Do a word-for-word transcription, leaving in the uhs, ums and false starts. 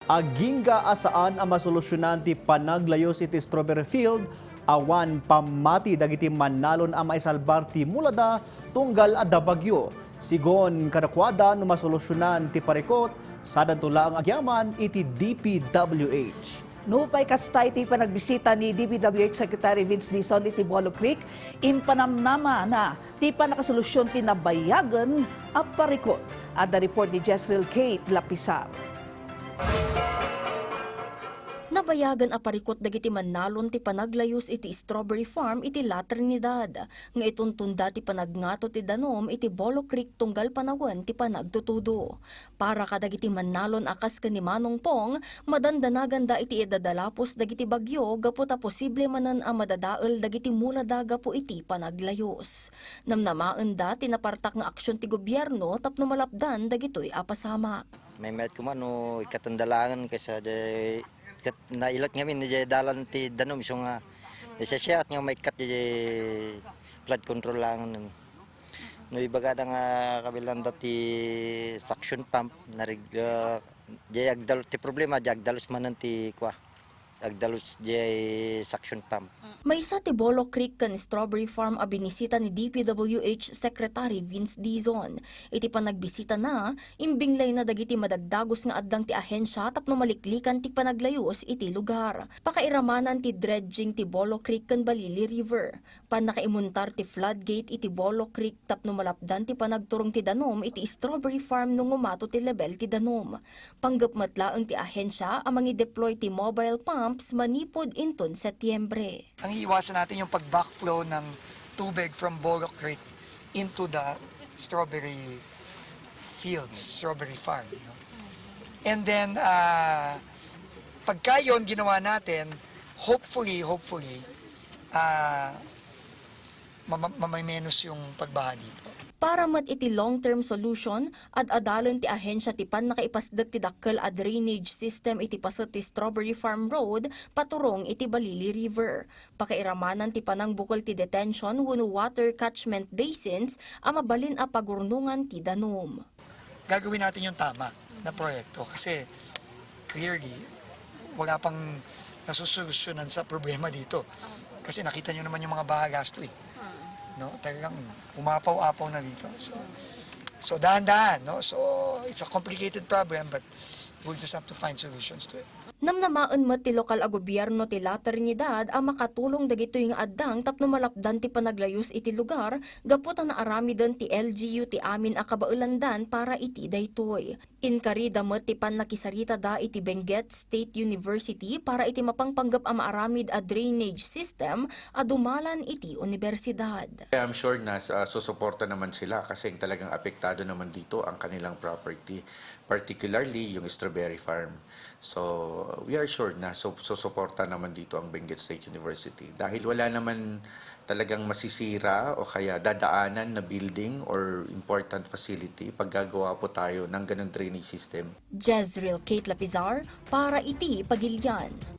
Agingga a saan a masolusyonan ti panaglayus iti strawberry field, awan pammati dagiti mannalon a maisalbar ti mulada tunggal adda bagyo. Sigun kadakuada, no masolusyonan ti parikut, sadanto laeng agyaman iti D P W H. Nupay kasta, iti panagbisita ni D P W H Secretary Vince Dizon iti Bolo Creek, impanamnamana ti pannakasolusyon ti nabayagen a parikut. Adda report ni Jezreel Kate Lapisar. Nabayagen a parikut dagiti mannalon ti panaglayus iti strawberry farm iti La Trinidad, nga ituntonda ti panagngato ti danum iti Bolo Creek tunggal panawen ti panagtutudo. Para kadagiti mannalon a kas ken ni Manong Pong, madandanaganda iti idadalapos dagiti bagyo gapu ta posible manen a madadael dagiti mulada gapu iti panaglayus. Namnamaenda ti napartak nga aksyon ti gobierno tapno malapdan dagitoy a pasamak. Maymayat koma no ikkatenda laengen kaysa di ket nailat ngamin di dalan ti danum isu nga nasisiaat nga maikkat di flood control laengen. No ibagada nga kabilanda ti suction pump, narig-, ah, di agdal-, ti problema, di agdalus manen ti kua, agdalus di suction pump. Maysa ti Bolo Creek ken Strawberry Farm a binisita ni D P W H Secretary Vince Dizon. Iti panagbisitana, imbinglayna dagiti madagdagus nga addang ti ahensya tapno maliklikan ti panaglayus iti lugar. Pakairamanan ti dredging ti Bolo Creek ken Balili River. Pannakaimuntar ti floodgate iti Bolo Creek tapno malapdan ti panagturong ti danum iti strawberry farm no ngumato ti lebel ti danum. Panggep met laeng ti ahensya a mangi-deploy ti mobile pumps manipud inton Setyembre. Ang iiwasan natin yung pag-backflow ng tubig from Bolo Creek into the strawberry fields, strawberry farm, no? And then, ah, pagka yon ginawa natin, hopefully, hopefully, ah, mama-, mamamenos yung pagbaha dito. Para met iti long-term solution, ad-adalen ti ahensya ti pannakaipasdek ti dakkel a drainage system iti paset ti Strawberry Farm Road paturong iti Balili River. Pakairamanan ti panangbukel ti detention wenno water catchment basins a mabalin a pagurnongan ti danum. Gagawin natin yung tama na proyekto kasi clearly, wala pang nasusolusyonan sa problema dito. Kasi nakita nyo naman yung mga baha last week. No? Talagang umapaw-apaw na dito. So, so dahan-dahan, no? So, it's a complicated problem, but we'll just have to find solutions to it. Namnamaen met ti lokal a gobierno ti La Trinidad a makatulong dagitoy nga addang tapno malapdan ti panaglayus iti lugar gapu ta naaramiden ti L G U ti amin a kabaelandan para iti daytoy. Inkarida met ti pannakisaritada iti Benguet State University para iti mapangpanggep a maaramid a drainage system a dumalan iti universidad. I'm sure na, ah, susuporta naman sila kasi talagang apektado naman dito ang kanilang property, particularly yung strawberry farm. So, we are sure na su-, susuporta naman dito ang Benguet State University dahil wala naman talagang masisira o kaya dadaanan na building or important facility pag gagawa po tayo ng ganun drainage system. Jezreel Kate Lapizar para iti Pagilian.